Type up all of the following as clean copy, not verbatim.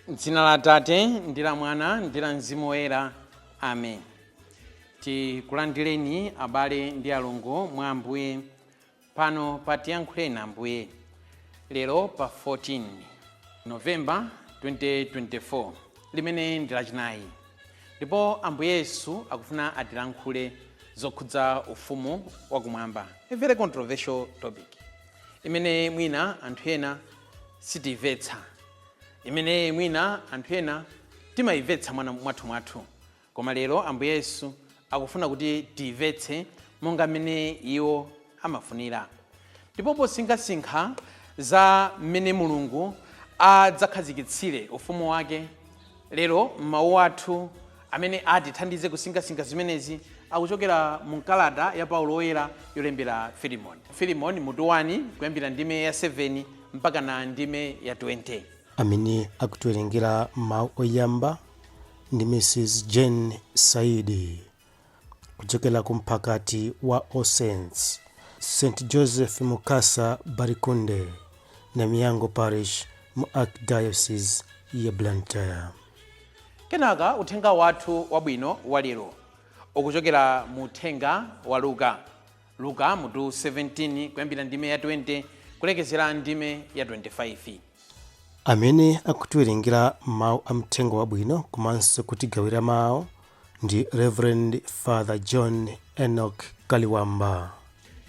Dzina la Atate ndi la Mwana ndi la Mzimu Woyera, amen. Tikulandireni abale ndi alongo mwa Ambuye pano pa Tiyankhuleni Ambuye lero pa 14 Novemba 2024, limene ndi Lachinayi, ndipo Ambuye Yesu akufuna atilankhule zokhudza ufumu wakumwamba, a very controversial topic imene mwina anthu ena sitimvetsa, imene mwina anthu ena timayimvetsa mwana mwathu, koma lero Ambuye Yesu akufuna kuti tiyimvetse monga mmene iwo amafunira. Ndipo posinkhasinkha za mmene Mulungu adzakhazikitsire ufumu wake, lero mawu athu amene atithandize kusinkhasinkha zimenezi akuchokera mu kalata ya Paulo Woyera yolembera Filimoni, Filimoni mutu 1, kuyambira ndime ya 7 mpaka na ndime ya 20. Amene akutiwerengera mawu oyamba ndi Mrs Jane Saidi kuchokera ku mphakati wa All Saints, St Joseph Mukasa Barikunde, Namiyango Parish mu Archdiocese ya Blantyre. Kenaka uthenga wathu wabwino wa lero ukuchokera mu uthenga wa Luka, Luka mutu 17, kuyambira ndime ya 20 kulekezera ndime ya 25. Amene akutiwerengera mawu a mthenga wabwino komanso kutigawira mawu ndi Reverend Father John Enoch Kaliwamba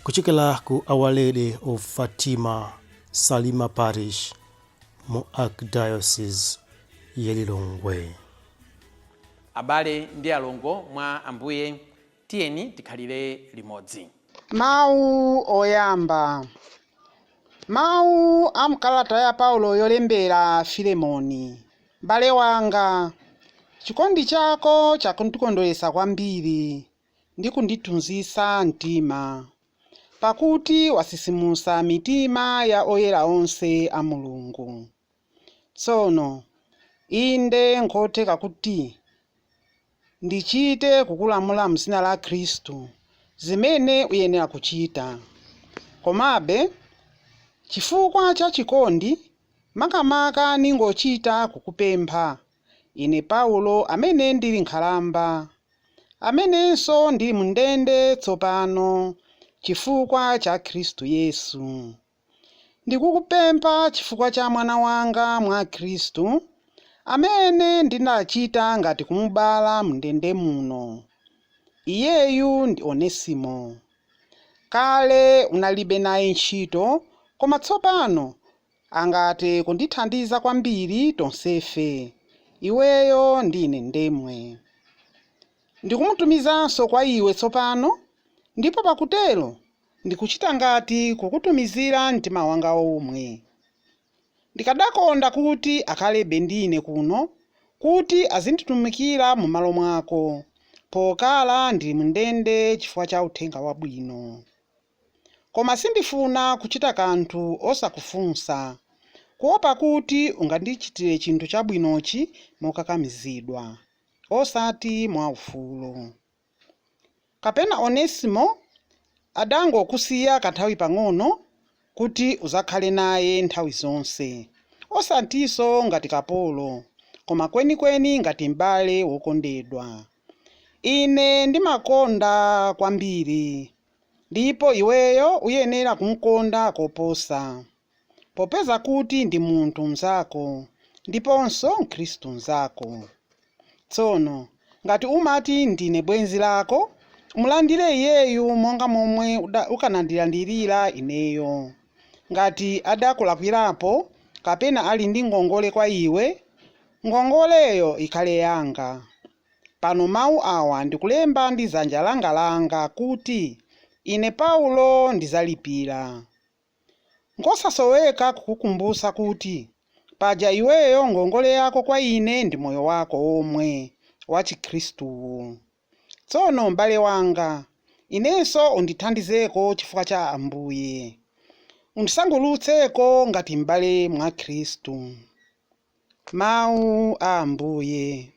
kuchokera ku Our Lady of Fatima Salima Parish mu Archdiocese ya Lilongwe. Abale ndi alongo mwa Ambuye, tiyeni tikhalire limodzi. Mawu oyamba. Mawu a mkalata ya Paulo yolembera Filemoni. M'bale wanga, chikondi chako chakundikondweretsa kwambiri ndi kundithunzitsa mtima, pakuti wasisimusa mitima ya oyera onse a Mulungu. Tsono inde, nkotheka kuti ndichite kukulamula m'dzina la Khristu zimene uyenera kuchita. Komabe chifukwa cha chikondi, makamaka ningochita kukupempha, ine Paulo amene ndili nkhalamba, amenenso ndili mundende tsopano chifukwa cha Khristu Yesu. Ndikukupempha chifukwa cha mwana wanga mwa Khristu, amene ndinachita ngati kumubala mndende muno. Iyeyu ndi Onesimo. Kale unalibe naye ntchito, koma tsopano angathe kundithandiza kwambiri tonsefe, iweyo ndi ine ndemwe. Ndikumutumizanso kwa iwe tsopano, ndipo pakutero ndikuchita ngati kukutumizira mtima wanga omwe. Ndikadakonda kuti akhalebe ndine kuno, kuti azinditumikira m'malo mwako, pokhala ndili mndende chifukwa cha uthenga wabwino. Koma sindifuna kuchita kanthu osakufunsa, kuopa kuti ungandichitire chinthu chabwinochi mokakamizidwa, osati mwaufulu. Kapena Onesimo adangokusiya kanthawi pang'ono kuti uzakhale naye nthawi zonse, osatinso ngati kapolo, koma kwenikweni ngati m'bale wokondedwa. Ine ndimakonda kwambiri, ndipo iweyo uyenera kumukonda koposa, popeza kuti ndi munthu mnzako ndiponso Mkhristu mnzako. Tsono ngati umati ndine bwenzi lako, umulandire iyeyu monga momwe ukanandilandirira ineyo. Ngati adakulakwirapo kapena ali ndi ngongole kwa iwe, ngongoleyo ikhale yanga. Pano mawu awa ndikulemba ndi dzanja langa kuti ine Paulo ndizalipira. Nkosasoweka kukukumbutsa kuti paja iweyo ngongole yako kwa ine ndi moyo wako omwe wa Chikhristuwu. Tsono m'bale wanga, inenso undithandizeko chifukwa cha Ambuye. Undisangulutseko ngati m'bale mwa Khristu. Mawu a Ambuye.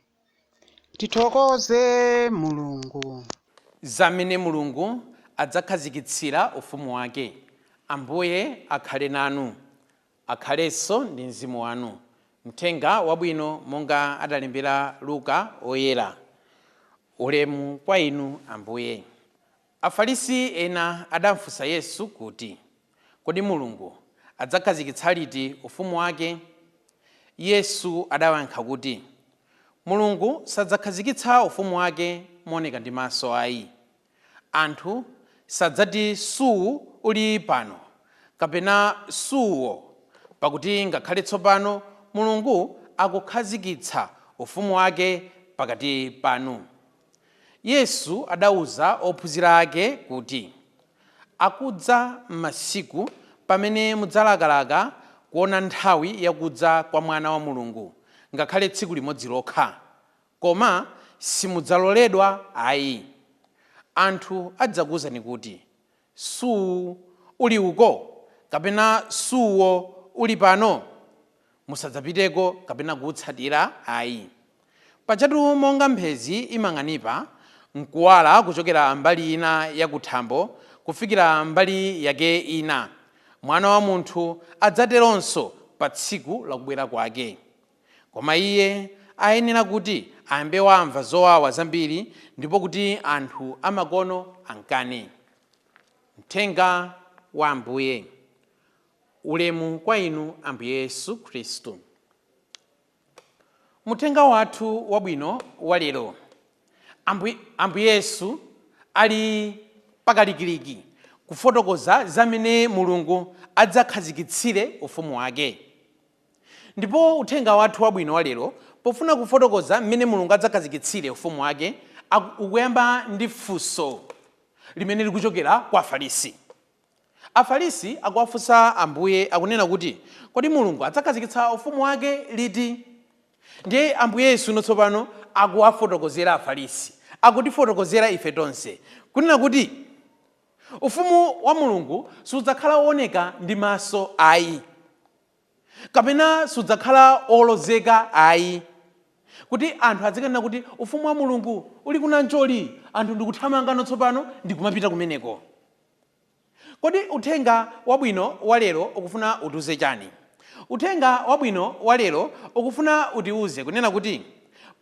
Tithokoze Mulungu. Zamene Mulungu adzakhazikitsira ufumu wake. Ambuye akhale nanu, akhalenso ndi mzimu wanu. Mthenga wabwino monga adalembera Luka oyera. Ulemu kwa inu Ambuye. Afarisi ena adamfunsa Yesu kuti, kodi Mulungu adzakhazikitsa liti ufumu wake? Yesu adawayankha kuti, Mulungu sadzakhazikitsa ufumu wake mooneka ndi maso ayi. Anthu sadzati suwu uli pano kapena suwo, pakuti ngakhale tsopano Mulungu akukhazikitsa ufumu wake pakati panu. Yesu adauza ophunzira ake kuti, akudza masiku pamene mudzalakalaka kuona nthawi yakudza kwa Mwana wa Mulungu, ngakhale tsiku limodzi lokha, koma simudzaloledwa ayi. Anthu adzakuwuzani kuti, suwu uli uko kapena suwo uli pano, musadzapiteko kapena kuwutsatira ayi. Pajatu monga mphezi imang'anipa nkuwala kuchokera mbali ina yakuthambo kufikira mbali yake ina, Mwana wa Munthu adzateronso pa tsiku lakubwera kwake. Koma iye ayenera kuti ayambe wamva zowawa zambiri, ndipo kuti anthu amakono ankane. Mthenga wa Ambuye. Ulemu kwa inu Ambuye Yesu Khristu. Muthenga wathu wabwino wa lero, Ambuye Yesu ali pakalikiliki kufotokoza zamene Mulungu adzakhazikitsire ufumu wake. Ndipo uthenga wathu wabwino wa lero, pofuna kufotokoza mmene Mulungu adzakhazikitsire ufumu wake, ukuyamba ndi funso limene likuchokera kwa Afarisi. Afarisi akuwafunsa Ambuye, akunena kuti, kodi Mulungu adzakhazikitsa ufumu wake liti? Ndiye Ambuye Yesu tsopano akuwafotokozera Afarisi, akutifotokozera ife tonse kunena kuti ufumu wa Mulungu sudzakhala wooneka ndi maso ayi, kapena sudzakhala olozeka ayi, kuti anthu azikanena kuti ufumu wa Mulungu uli kunanjoli, anthu ndikuthamanga tsopano ndikumapita kumeneko. Kodi uthenga wabwino wa lero ukufuna utiuze chani? Uthenga wabwino wa lero ukufuna utiuze kunena kuti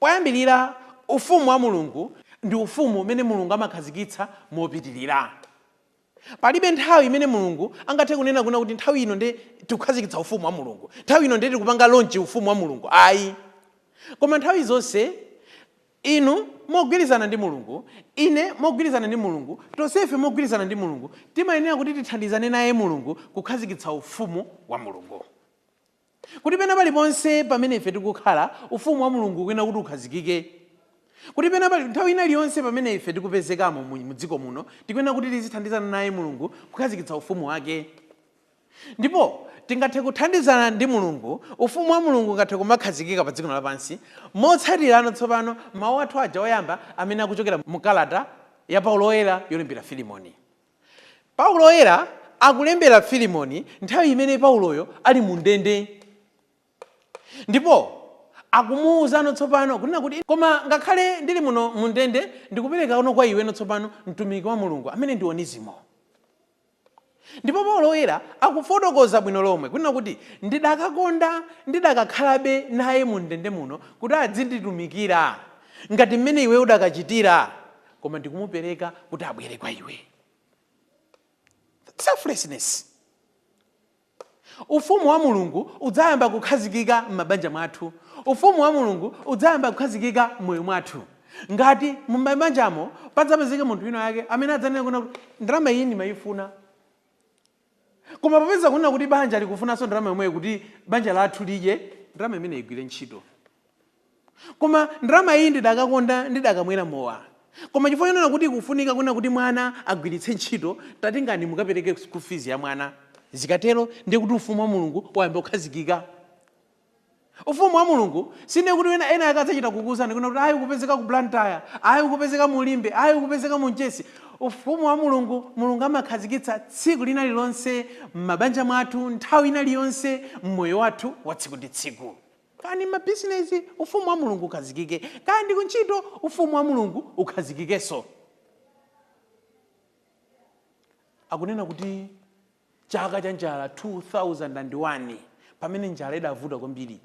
poyambirira ufumu wa Mulungu ndi ufumu umene Mulungu amakhazikitsa mopitirira. Palibe nthawi imene Mulungu angathe kunena kuti nthawi ino ndi tikukhazikitsa ufumu wa Mulungu, nthawi ino ndi tikupanga launch ufumu wa Mulungu ayi. Koma nthawi zonse inu mogwirizana ndi Mulungu, ine mogwirizana ndi Mulungu, tonsefe mogwirizana ndi Mulungu, timayenera kuti tithandizane naye Mulungu kukhazikitsa ufumu wa Mulungu. Kuti pena paliponse pamene ife tikukhala, ufumu wa Mulungu ukuyenera kuti ukhazikike. Kuti pena pali nthawi ina iliyonse pamene ife tikupezekamo mu dziko muno, tikuyenera kuti tizithandizana naye Mulungu kukhazikitsa ufumu wake. Ndipo tingathe kuthandizana ndi Mulungu, ufumu wa Mulungu ungathe kumakhazikika pa dziko lapansi motsatirana tsopano mawu athu aja oyamba amene akuchokera mu kalata ya Paulo Oyera yolembera Filimoni. Paulo Oyera akulembera Filimoni nthawi imene Pauloyo ali mu ndende, ndipo akumuwuzano tsopano kunena kuti, koma ngakhale ndili muno mu ndende, ndikupereka uno kwa iweno tsopano mtumiki wa Mulungu amene ndi Onesimo. Ndipo Paulo Oyera akufotokoza bwino lomwe kunena kuti ndidakakonda ndidakakhalabe naye mu ndende muno kuti azinditumikira ngati mmene iwe udakachitira, koma ndikumupereka kuti abwere kwa iwe. Selflessness. Ufumu wa Mulungu udzayamba kukhazikika m'mabanja mwathu. Ufumu wa Mulungu udzayamba kukhazikika m'moyo mwathu ngati m'mabanjamo padzapezeke munthu wina wake amene adzanena kuti ndalama iyi ndimayifuna, koma popeza kunena kuti banja likufunanso ndalama yomweyo kuti banja lathu lidye, ndalama imene igwire ntchito. Koma ndalama iyi ndidakakonda ndidakamwera mowa, koma chifukwa chonena kuti kufunika kunena kuti mwana agwiritse ntchito, tatingani mukapereke school fees ya mwana. Zikatero ndiye kuti ufumu wa Mulungu wayamba kukhazikika. Ufumu wa Mulungu sine kuti wina ena akadzachita kukuwuzani kuna kuti ayi ukupezeka ku Blantyre, ayi ukupezeka mu Limbe, ayi ukupezeka mu Mchesi. Ufumu wa Mulungu, Mulungu amakhazikitsa tsiku lina lilonse m'mabanja mwathu, nthawi ina liyonse m'moyo wathu wa tsiku ndi tsiku. Kani mabizinesi, ufumu wa Mulungu ukhazikike. Kani kuntchito, ufumu wa Mulungu ukhazikikenso. Akunena kuti chaka cha njala 2001, pamene njala idavuta kwambiri,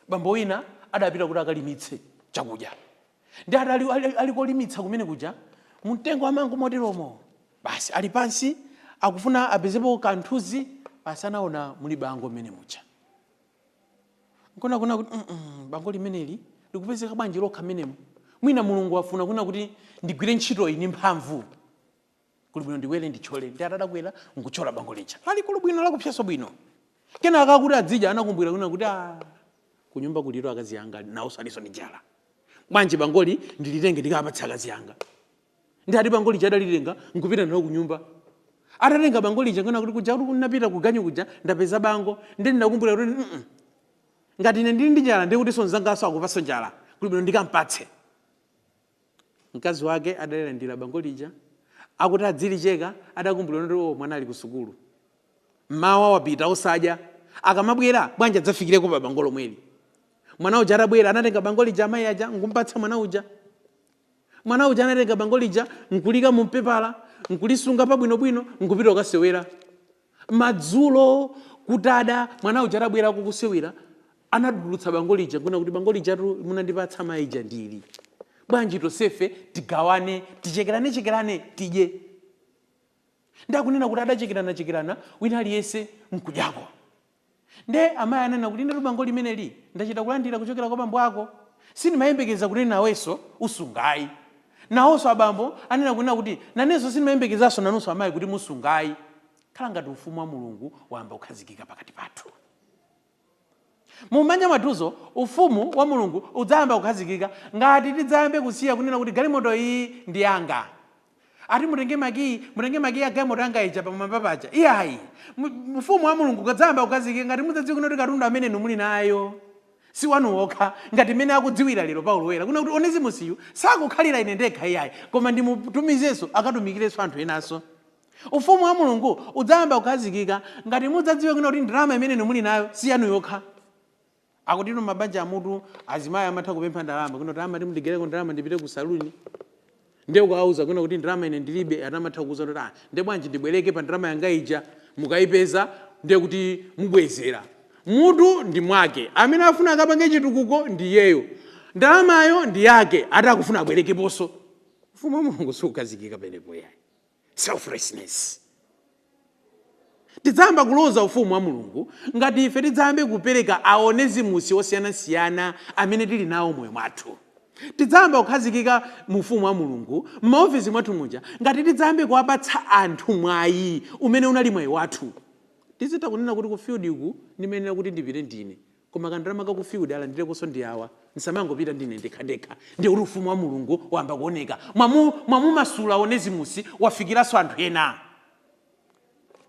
bambo wina adapita kuti akalimitse chakudya. Ndi ali kolimitsa kumene kuja, mtengo wa mango moteromo, basi ali pansi akufuna apezepo kanthuzi, basi anaona muli bango mmene muja. Nkona kuna kuti bango limeneli likupezeka bwanji lokha mmenemo? Mwina Mulungu afuna kuna kuti ndigwire ntchito iyi ndi mphamvu, kuli bwino ndikwere ndithyole. Ndi atadakwera nkuthyola bango lija lalikulu bwino, lakupsyaso bwino. Kenaka akuti adzidya, anakumbukira kuna kuti kunyumba kuliro akazi anga nawonso alinso ndi njala, bwanji bangoli ndilitenge ndikapatsa akazi anga. Ndi ati bango lija adalitenga nkupita nalo kunyumba. Atatenga bango lija, nkona kuti kuja kuti kunapita kuganyu kuja ndapeza bango, ndi ndakumbukira kuti ngati ine ndili ndi njala, ndiye kuti mnzanganso akupanso njala, kuli bwino ndikampatse. Mkazi wake adalilandira bango lija, akuti adzilicheka, adakumbukira kuti oh, mwana ali ku sukulu, mmawa wapita osadya, akamabwera bwanji adzafikireko pa bango lomweli. Mwana uja atabwera, anatenga bango lija amayi aja nkumpatsa mwana uja. Mwana uja anatenga bango lija nkulika mu mpepala nkulisunga pabwinobwino nkupita kukasewera. Madzulo kutada, mwana uja atabwera kukusewera, anadulutsa bango lija nkuna kuti bango lijatu munandipatsa mayi ndili, bwanji tonsefe tigawane, tichekerane chekerane tidye. Ndakunena kuti adachekerana chekerana, wina aliyense nkudyako. Nde amayi anena kuti inetu bango limeneli ndachita kulandira kuchokera kwa bambo ako, sindimayembekeza kuti nawenso usungayi. Nawonso abambo anena kunena kuti nanenso sindimayembekezanso nanunso amayi kuti musungayi. Khala ngati ufumu wa Mulungu wayamba kukhazikika pakati pathu mumanja mwathuzo. Ufumu wa Mulungu udzayamba kukhazikika ngati tidzayambe kusiya kunena kuti galimoto iyi ndi yanga, ati mutenge makiyi, mutenge makiyi a galimoto anga ija pamwamba paja. Iyayi, ufumu wa Mulungu ukadzayamba kukhazikika ngati mudzadziwe kuti katundu amene inu muli nayo si wanu wokha, ngati mmene akudziwira lero Paulo Woyera kuna kuti Onezimusiyu sakukhalira ine ndekha iyayi, koma ndimutumizenso akatumikirenso anthu enanso. Ufumu wa Mulungu udzayamba kukhazikika ngati mudzadziwe kuna kuti ndalama imene inu muli nayo si yanu yokha. Akuti inu mabanja amutu azimayi amatha kupempha ndalama kuna kuti amati mundigereko ndalama ndipite ku saluni. Ndiye ukawauza kuna kuti ndalama ine ndilibe, anamatha kuuza kuti ndiye bwanji ndibwereke pa ndalama yanga ija, mukayipeza ndiye kuti mubwezera. Mutu ndi mwake, amene afuna akapange chitukuko ndi iyeyo, ndalamayo ndi yake, ati akufuna abwerekeponso. Ufumu wa Mulungu sukhazikika penepo yayi. Selflessness. Tidzayamba kuloza ufumu wa Mulungu ngati ife tidzayambe kupereka aonezimusi osiyanasiyana amene tili nawo moyo mwathu. Tidzayamba kukhazikika mu ufumu wa Mulungu m'maofesi mwathu muja ngati tidzayambe kuwapatsa anthu mwayi umene unali mwayi wathu. Tizitha kunena kuti ku field uku ndimayenera kuti ndipite ndine, koma kandalama ka ku field alandirekonso ndi awa, ndisamangopita ndine ndekhandekha. Ndiye kuti ufumu wa Mulungu wayamba kuoneka. Mwamumasula Onezimusi, wafikiranso anthu ena.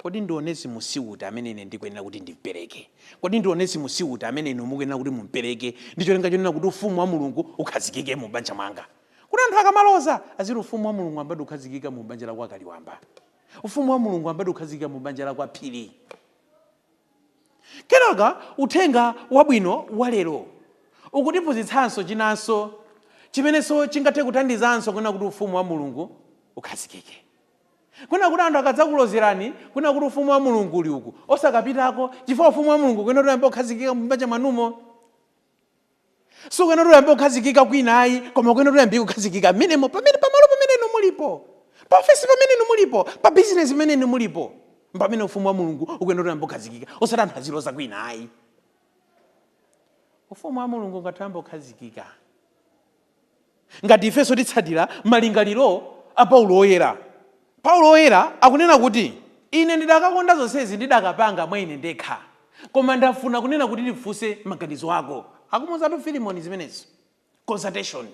Kodi ndi Onezimusi uti amene ine ndikuyenera kuti ndimpereke? Kodi ndi Onezimusi uti amene inu mukuyenera kuti mumpereke ndi cholinga chonena kuti ufumu wa Mulungu ukhazikike mu banja mwanga, kuti anthu akamaloza aziti ufumu wa Mulungu ambadi ukhazikika mu banja la kwa Kaliwamba, ufumu wa Mulungu ambadi ukhazikika mu banja la kwa Phiri? Kenaka uthenga wabwino wa lero ukutiphunzitsanso chinanso chimenenso chingathe kuthandizanso kunena kuti ufumu wa Mulungu ukhazikike, kunena kuti anthu akadzakulozerani kunena kuti ufumu wa Mulungu uli uku, osakapitako, chifukwa ufumu wa Mulungu kuyenera kuti uyambe kukhazikika m'banja mwanumo. Sikuyenera kuti uyambe kukhazikika kwina ayi, koma kuyenera kuti uyambe kukhazikika mmenemo, pamene pamalo pamene inu mulipo, pa ofesi pamene inu mulipo, pa bizinesi pamene inu mulipo, pamene ufumu wa Mulungu ukuyenera kuti uyambe kukhazikika, osati anthu aziloza kwina ayi. Ufumu wa Mulungu ungathe kuyamba kukhazikika ngati ifenso titsatira malingaliro a Paulo Woyera. Paulo Woyera akunena kuti ine ndidakakonda zonsezi ndidakapanga mwa ine ndekha, koma ndafuna kunena kuti ndifunse maganizo ako. Akumuuzatu Filimoni zimenezo. Consultation.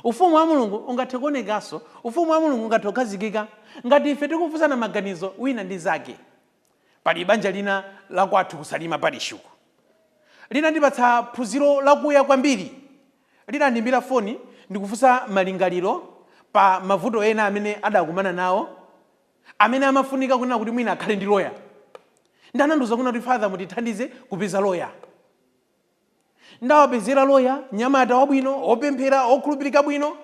Ufumu wa Mulungu ungathe kuonekanso, ufumu wa Mulungu ungathe kukhazikika ngati ife tikufunsana maganizo wina ndi zake. Pali banja lina la kwathu kuSalima parish uku linandipatsa phunziro lakuya kwambiri. Linandiimbira foni ndikufunsa malingaliro pa mavuto ena amene adakumana nawo amene amafunika kunena kuti mwina akhale ndi loya. Ndi anandiuza kunena kuti, "Father, mutithandize kupeza loya." Ndawapezera loya, nyamata wabwino, opemphera, okhulupirika bwino.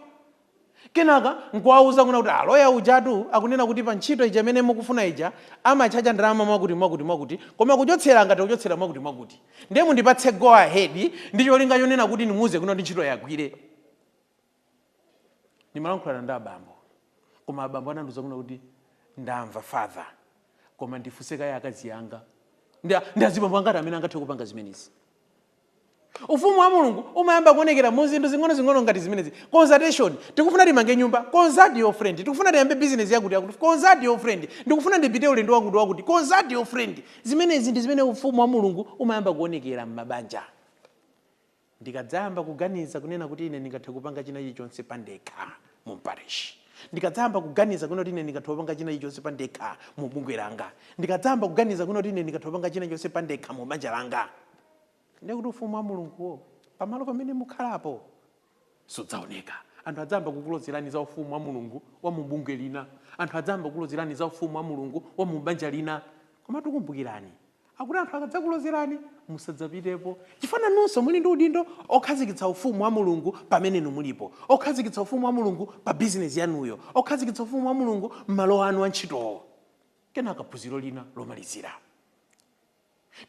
Kenaka nkuwauza kuna kuti aloya ujatu akunena kuti pa ntchito ija imene mukufuna ija amachaja ndalama mwakuti mwakuti mwakuti, koma kuchotsera ngati kuchotsera mwakuti mwakuti, ndiye mundipatse go ahead ndi cholinga chonena kuti ndimuuze kuno kuti ntchito yagwire. Ndimalankhulana ndi abambo, koma abambo anandiuza kuna kuti, "Ndamva, Father, koma ndifunse kaye akazi anga." Ndi azibambo angati amene angathe kupanga zimenezi? Ufumu wa Mulungu umayamba kuonekera mu zinthu zing'ono-zing'ono ngati zimenezi. Consultation: tikufuna timange nyumba, consult your friend. Tikufuna tiyambe business yakuti yakuti, consult your friend. Ndikufuna ndipite ulendo wakuti wakuti, consult your friend. Zimenezi ndi zimene ufumu wa Mulungu umayamba kuonekera m'mabanja. Ndikadzayamba kuganiza kunena kuti ine ndingathe kupanga china chilichonse pandekha mu parish, ndikadzayamba kuganiza kunena kuti ine ndingathe kupanga china chilichonse pandekha mu bungwe langa, ndikadzayamba kuganiza kunena kuti ine ndingathe kupanga china chilichonse pandekha mu banja langa, ndiye kuti ufumu wa Mulunguwo pamalo pamene mukhalapo sudzaoneka. Anthu adzayamba kukulozerani za ufumu wa Mulungu wa mu bungwe lina, anthu adzayamba kukulozerani za ufumu wa Mulungu wa mu banja lina. Koma tikumbukirani akuti anthu akadzakulozerani, musadzapitepo, chifukwa nanunso muli ndi udindo okhazikitsa ufumu wa Mulungu pamene inu mulipo, okhazikitsa ufumu wa Mulungu pa bizinesi yanuyo, okhazikitsa ufumu wa Mulungu m'malo anu a ntchitowo. Kenaka phunziro lina lomalizira,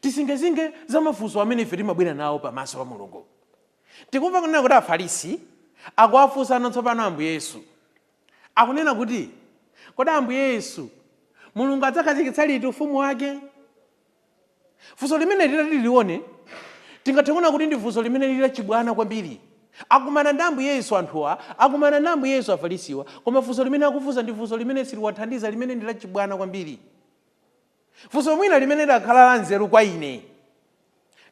tisingezinge za mafunso amene ife timabwera nawo pamaso pa Mulungu. Tikumva kunena kuti Afarisi akuwafunsa tsopano Ambuye Yesu, akunena kuti, "Kodi Ambuye Yesu, Mulungu adzakhazikitsa liti ufumu wake?" Funso limene titati tilione, tingathe kuona kuti ndi funso limene lili lachibwana kwambiri. Akumana ndi Ambuye Yesu anthuwa, akumana ndi Ambuye Yesu Afarisiwa, koma funso limene akufunsa ndi funso limene siliwathandiza, limene ndi lachibwana kwambiri. Funso mwina limene lakhala la nzeru kwa ine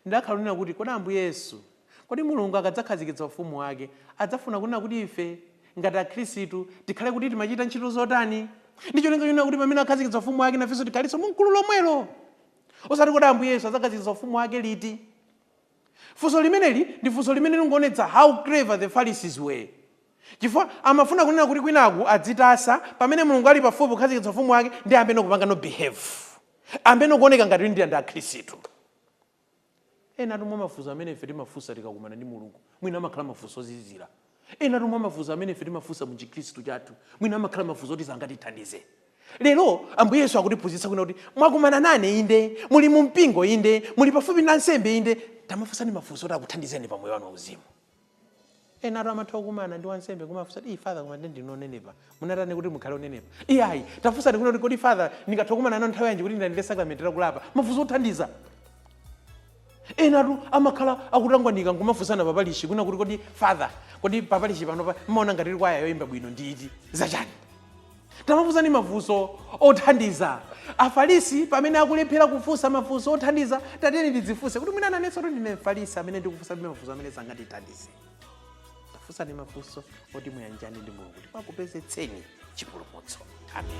ndakhala kunena kuti, "Kodi Ambuye Yesu, kodi Mulungu akadzakhazikitsa ufumu wake adzafuna kunena kuti ife ngati Akhristu tikhale kuti timachita ntchito zotani, ndi cholinga chonena kuti pamene akhazikitsa ufumu wake nafenso tikhalenso mumkulu lomwelo?" Osati, "Kodi Ambuye Yesu adzakhazikitsa ufumu wake liti?" Funso limeneli ndi funso limene lingoonetsa how clever the Pharisees were, chifukwa amafuna kunena kuti kwinaku adzitasa pamene Mulungu ali pafupi kukhazikitsa ufumu wake, ndi amene kupanga no behave, amene kuoneka ngati ndi Akhristu. Ena tumwe mafunso amene ife timafunsa tikakumana ndi Mulungu mwina amakhala mafunso ozizira. Ena tumwe mafunso amene ife timafunsa mu Chikhristu chathu mwina amakhala mafunso oti sangatithandize. Lero Ambuye Yesu akutiphunzitsa kuna kuti mwakumana nane inde, muli mu mpingo inde, muli pafupi na nsembe inde, tamafunsani mafunso oti akuthandizeni pa moyo wanu wauzimu. Ena atu amatha kukumana ndi wansembe kumafunsa kuti, "Father, koma ndi ndinu onenepa, munatani kuti mukhale onenepa?" Iyayi, tafunsani kuna kuti, "Kodi Father, ndingathe kukumana nanu nthawi yanji kuti ndilandire sakramenti lakulapa?" Mafunso othandiza. Enatu amakhala akutangwanika nkumafunsana papalishi kuna kuti, "Kodi Father, kodi papalishi panopa mmaona ngati tili kwaya yoyimba bwino nditi zachani?" Tamafunsani mafunso othandiza. Afarisi pamene akulephera kufunsa mafunso othandiza, tatiyeni tidzifunse kuti mwina nanenso ndine Mfarisi amene ndikufunsa mafunso amene sangatithandize. Tafunsani mafunso oti muyanjane ndi Mulungu ndipo akupezetseni chipulumutso. Amen.